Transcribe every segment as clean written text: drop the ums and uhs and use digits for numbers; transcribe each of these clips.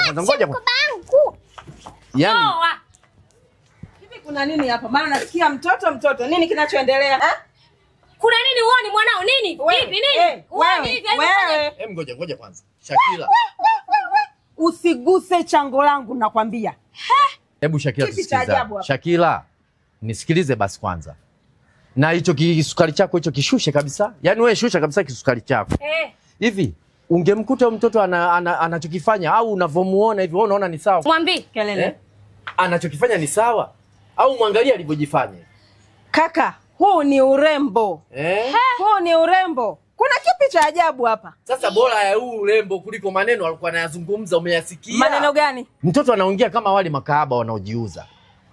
Kwanza ngoja. Yaani hivi kuna nini hapa? Maana nasikia mtoto mtoto. Nini kinachoendelea? Eh? Kuna nini uone mwanao nini? Hivi nini? Wewe hivi wewe. Hem, ngoja ngoja kwanza. Shakila. Usiguse chango langu nakwambia. Hebu Shakila tusikilize. Shakila, nisikilize basi kwanza. Na hicho kisukari chako hicho kishushe kabisa. Yaani wewe shusha kabisa kisukari chako. Hivi ungemkuta mtoto anachokifanya au unavomuona hivi wewe unaona ni sawa? Mwambie kelele. Anachokifanya ni sawa au muangalie alivyojifanya? Kaka, huu ni urembo. Huu ni urembo. Kuna kipi cha ajabu hapa? Sasa bora ya huu urembo kuliko maneno alikuwa anayazungumza, umeyasikia? Maneno gani? Mtoto anaongea kama wale makahaba wanaojiuza.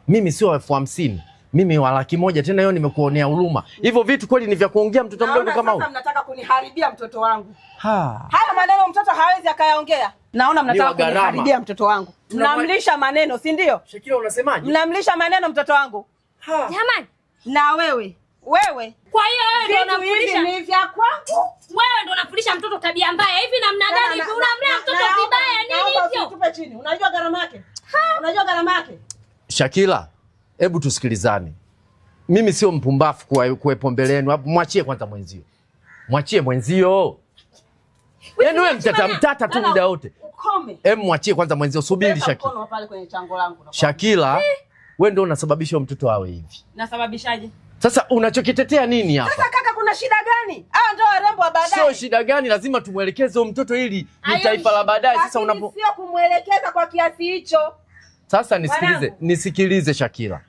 Mimi sio 50,000. Mimi wa 100,000 tena hiyo nimekuonea huruma. Hivyo vitu kweli ni vya kuongea mtoto mdogo kama huyu? Sasa mnataka kuniharibia mtoto wangu. Haya maneno mtoto hawezi akayaongea. Naona mnataka kuniharibia mtoto wangu. Mnamlisha maneno, si ndio? Shakila unasemaje? Mnamlisha maneno mtoto wangu. Jamani. Na wewe, wewe. Kwa hiyo wewe ndio unamfundisha ni vya kwangu. Wewe ndio unafundisha mtoto tabia mbaya. Hivi namna gani hivi unamlea mtoto vibaya nini hivyo? Tupe chini. Unajua gharama yake? Unajua gharama yake? Shakila, hebu tusikilizane. Mimi sio mpumbafu kuwepo mbele yenu. Mwachie kwanza mwenzio. Mwachie mwenzio. Yaani wewe mtata mtata tu muda wote. Ukome. Hebu mwachie kwanza mwenzio, subiri Shakila. Mkono pale kwenye chango langu. Shakila, wewe ndio unasababisha mtoto awe hivi. Nasababishaje? Sasa unachokitetea nini hapa? Sasa kaka, kuna shida gani? Hao ndio warembo wa baadaye. Sio shida gani, lazima tumuelekeze mtoto ili ni taifa la baadaye. Sasa unapo sio kumuelekeza kwa kiasi hicho. Sasa nisikilize, nisikilize Shakila.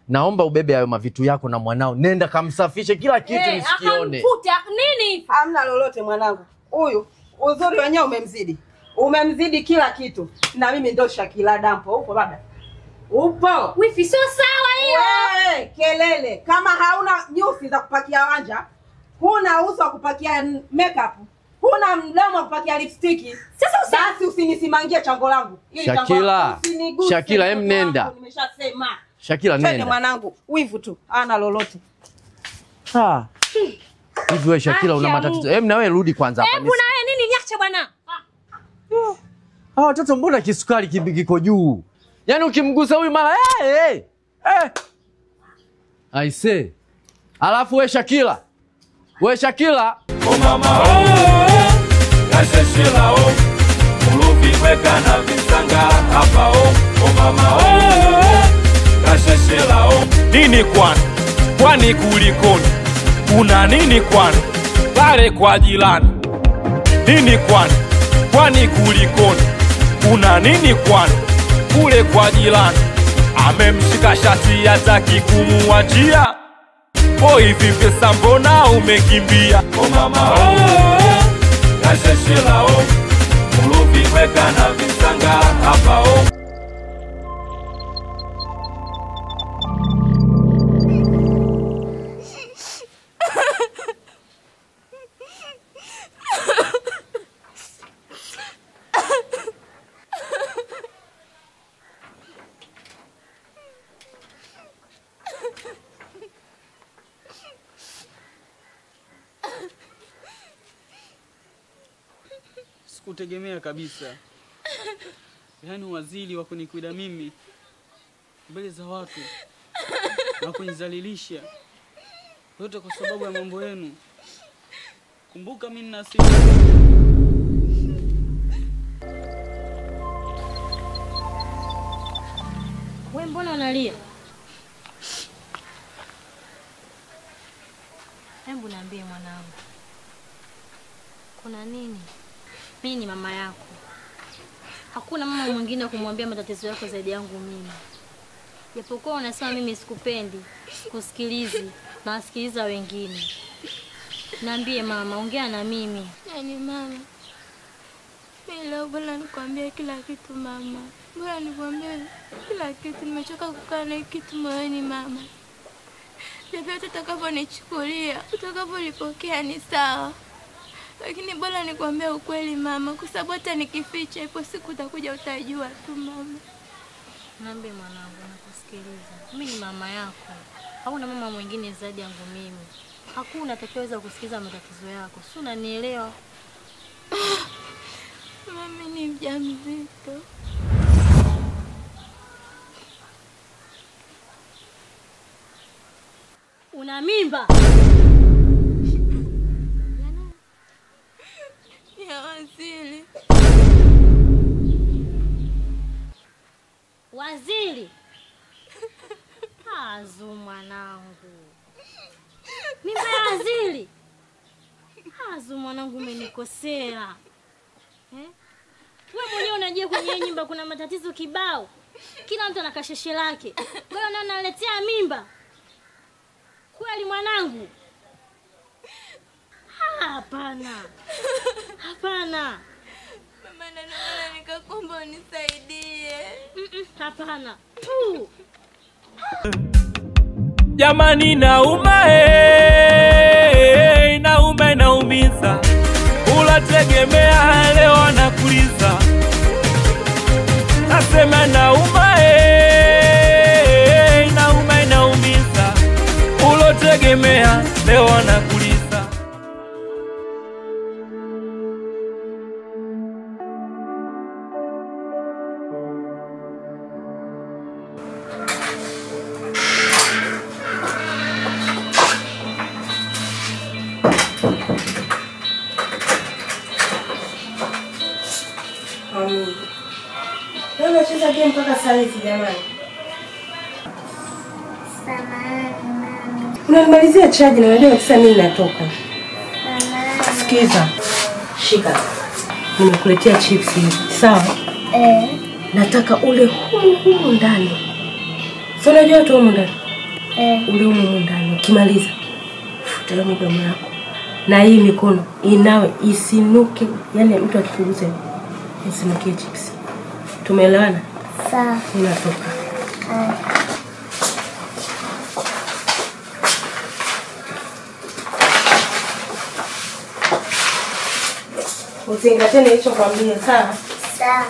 Naomba ubebe hayo mavitu yako na mwanao. Nenda kamsafishe kila kitu nisikione. Akamfuta nini? Hamna lolote mwanangu. Huyu uzuri wenyewe umemzidi. Umemzidi kila kitu. Na mimi ndo Shakila dampo. Upo baba? Upo. Wifi sio sawa hiyo. Wewe kelele. Kama hauna nyusi za kupakia wanja, huna uso wa kupakia makeup, huna mdomo wa kupakia lipstick. Sasa basi usinisimangie chango langu. Ili Shakila, Shakila hem nenda. Nimeshasema. Shakila nenda. Twende mwanangu, wivu tu, hana lolote. Ha. Hivi wewe Shakila una matatizo. Hem na wewe rudi kwanza hapa. Hebu na wewe nini niache bwana? Ah, watoto mbona kisukari kiko juu? Yaani ukimgusa huyu mara I say. Alafu we Shakila. We Shakila. Oh mama oh, kasheshela oh. Uluvi weka na visanga hapa oh. Oh mama oh, kasheshela oh. Nini kwani? Kwani kulikoni? Una nini kwani? Pale kwa jirani. Nini kwani? Kwani kulikoni? Una nini kwani? Kule kwa jirani. Amemshika shati hataki kumuachia. Boy hivi pesa mbona umekimbia? Oh mama oh, kasheshela oh. Uluvi weka na visanga hapa oh. Sikutegemea kabisa. Yaani waziri wa kunikwida mimi mbele za watu na kunizalilisha yote kwa sababu ya mambo yenu. Kumbuka mimi nina asili. Wewe mbona unalia? Hebu niambie mwanangu. Kuna nini? Mimi ni mama yako. Hakuna mama mwingine kumwambia matatizo yako zaidi yangu mimi. Japokuwa unasema mimi sikupendi, sikusikilizi, na wasikiliza wengine. Niambie mama, ongea na mimi. Yaani mama, mimi leo bora nikwambie kila kitu mama. Bora nikwambie kila kitu, nimechoka kukaa na kitu moyoni mama. Vyovyote utakavyonichukulia, utakavyolipokea ni sawa. Lakini bora nikwambie ukweli mama, kwa sababu hata nikificha ipo siku utakuja utajua tu mama. Niambie mwanangu, nakusikiliza. Mimi ni mama yako. Hauna mama mwingine zaidi yangu mimi. Hakuna atakayeweza kusikiza matatizo yako. Si unanielewa? Mimi ni mjamzito. Una mimba. Ya waziri. Waziri. Azu mwanangu. Mimba ya waziri. Azu mwanangu, umenikosea. Eh? Wewe mwenyewe unajua kwenye nyumba kuna matatizo kibao. Kila mtu ana kasheshe lake. Wewe unaniletea mimba. Kweli mwanangu? Hapana. Hapana. Mama, naomba nikakuomba unisaidie. Hapana. Tu. Jamani nauma nauma naumiza. Ulategemea leo anakuliza. Nasema nauma nauma naumiza. Ulotegemea leo anakuliza. Mpaka saizi jamani. Samahani mami. Unanimalizia charge na unajua kabisa mimi natoka. Samahani. Sikiza. Shika. Nimekuletea chips hizi. Sawa? Eh. Nataka ule humu ndani. Sio unajua tu humu ndani? Eh. Ule humu ndani. Ukimaliza futa hiyo midomo yako. Na hii mikono inawe isinuke. Yaani mtu akikugusa isinukie chips. Tumeelewana? Sawa. Ninatoka. Uzingatie nilichokwambia, sawa? Sawa.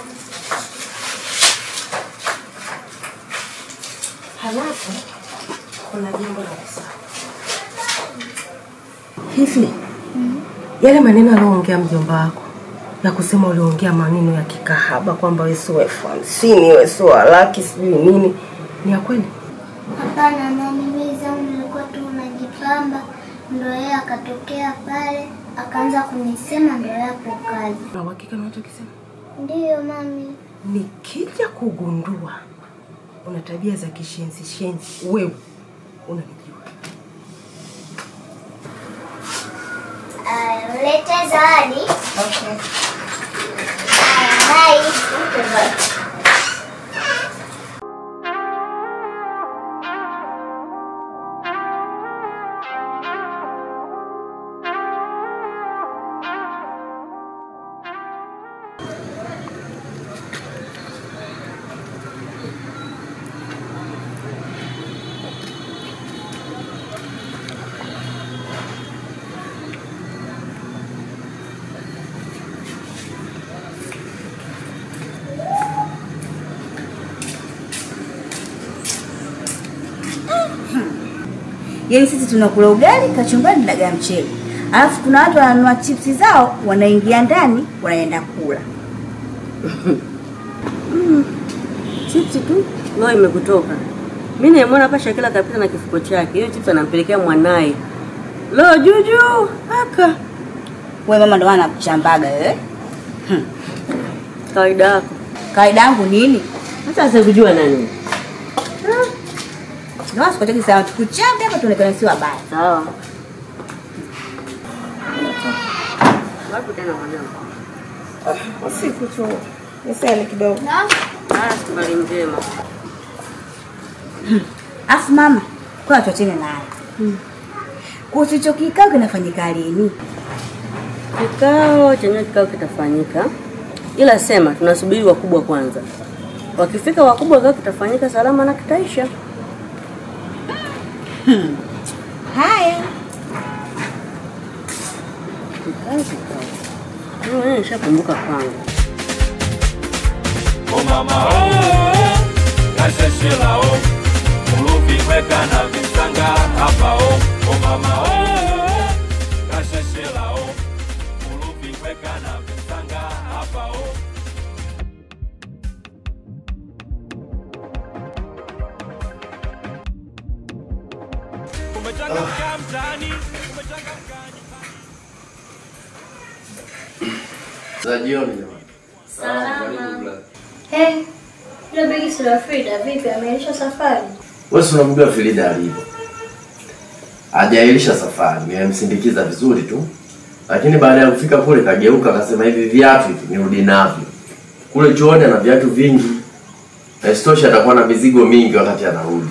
Halafu kuna jambo la kusahau. Hivi yale maneno aliyoongea mjomba wako na kusema uliongea maneno ya kikahaba kwamba wewe sio 50,000, wewe sio laki sijui nini, ni ya kweli? Hapana mama, mimi zangu nilikuwa tu najipamba, ndio yeye akatokea pale akaanza kunisema, ndio yapo kazi. Na uhakika na unachokisema? Ndio mami. Nikija kugundua una tabia za kishenzi shenzi, wewe unanijua. Lete zawadi. Okay. Bye. Okay, bye. Yaani sisi tunakula ugali, kachumbari na dagaa mchele. Alafu kuna watu wananunua chips zao, wanaingia ndani, wanaenda kula. Chips tu leo imekutoka. Mimi nimeona hapa Shakila kapita na kifuko chake. Hiyo chips anampelekea mwanae. Leo juju aka. Wewe mama ndo anakuchambaga wewe. Kawaida yako. Kawaida yangu nini? Sasa sikujua nani. Ndio sikucheki sana tukuchambe hapa tuonekane si wabaya. Sawa. Wapi tena mwanangu? Usiku tu. Nisale kidogo. Ah, safari njema. Afu mama, kwa tuachane naye. Kuhusu hicho kikao kinafanyika lini? Kikao chenyewe kikao kitafanyika. Ila sema tunasubiri wakubwa kwanza. Wakifika wakubwa kikao kitafanyika salama na kitaisha. Haya. Mimi nishakumbuka kwangu. Oh mama oh, kasheshela oh, uluviweka na visanga hapa oh. Oh mama oh, kasheshela oh, uluviweka na visanga hapa oh. Umechangamka mtaani, umechangamka nyumbani. Za jioni jamani. Salama. Hey, ile begi si la Frida vipi, ameisha safari? Wewe si unamjua Frida alivyo. Hajailisha safari, nimemsindikiza vizuri tu. Lakini baada ya kufika kule kageuka akasema hivi viatu hivi nirudi navyo. Kule chuoni ana viatu vingi. Na isitoshe atakuwa na mizigo mingi wakati anarudi.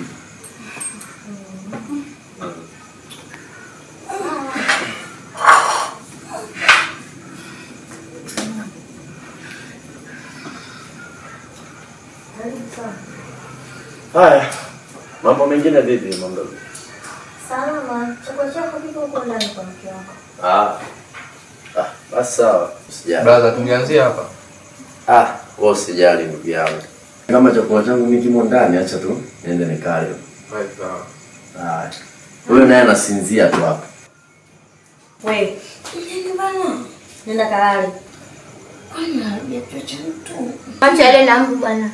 Haya, mambo mengine vipi mambo? Salama, chakula chako kiko huko ndani kwa mke wako. Basi sawa, usijali. Brother, tungeanzia hapa. Wewe usijali ndugu yangu. Kama chakula changu mimi kimo ndani, acha tu niende nikale. Sawa. Haya. Wewe naye anasinzia tu hapa. Wewe, nini bana? Nenda kalale. Kwani viatu cha mtu? Acha ile langu bana.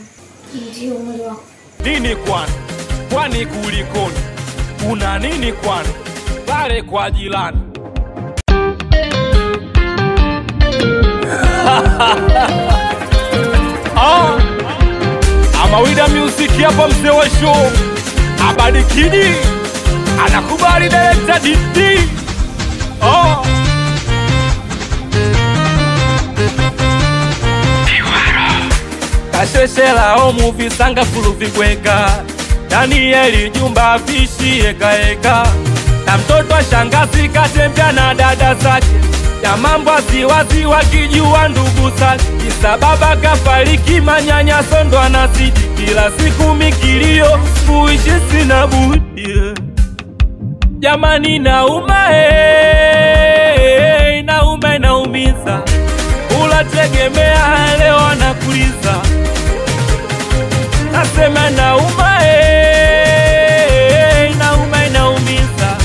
Ndio mwili wako. Nini kwani? Kwani kulikoni? Kuna nini kwani? Pale kwa jirani. Amawida Music hapa mzee wa show. Abadikidi anakubali director DD. Kasheshela omu visanga fulu vigweka. Danieli jumba fishi eka eka. Na mtoto wa shangazi katembea na dada zake. Ya mambo waziwazi wakijua ndugu zake. Kisa baba kafariki manyanyaso ndo anazidi. Kila siku mikilio kuishi sina budi. Jamani nauma nauma inaumiza. Ulategemea leo anakuliza. Nasema nauma nauma inaumiza.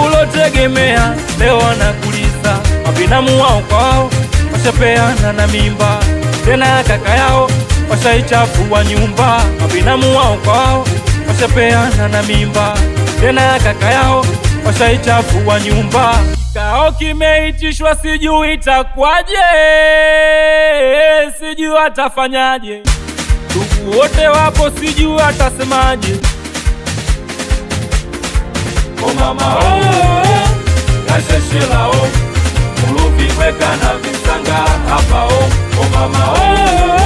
Ulotegemea leo anakuliza. Mabinamu wao kwao washapeana na mimba. Tena kaka yao washaichafua nyumba. Mabinamu wao kwao washapeana na mimba. Tena kaka yao washaichafua nyumba. Kikao kimeitishwa sijui itakuwaje, sijui atafanyaje. Ndugu wote wapo sijui atasemaje. Oh mama oh, kasheshela oh, uluvi kweka na visanga hapa oh. Oh mama oh,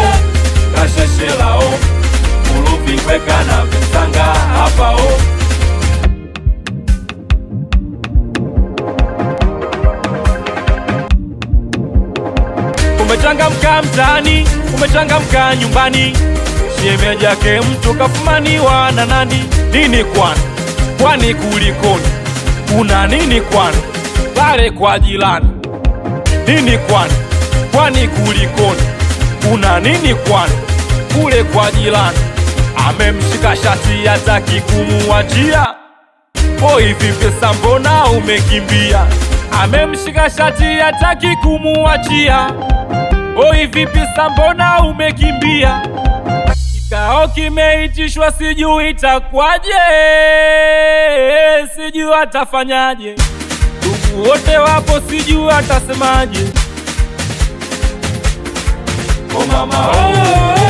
kasheshela oh, uluvi kweka na visanga hapa oh. Umechangamka mtaani, umechangamka nyumbani. Shemeji yake mtu kafumaniwa na nani? Nini kwani? Kwani kulikoni? Kuna nini kwani? Pale kwa jirani. Nini kwani? Kwani kulikoni? Kuna nini kwani? Kule kwa jirani. Amemshika shati hataki kumuachia. Boy vipi pesa mbona umekimbia? Amemshika shati hataki kumuachia. Oi vipi mbona umekimbia? Kikao kimeitishwa sijui itakuwaje, sijui atafanyaje. Ndugu wote wapo sijui atasemaje. Oh mama oh,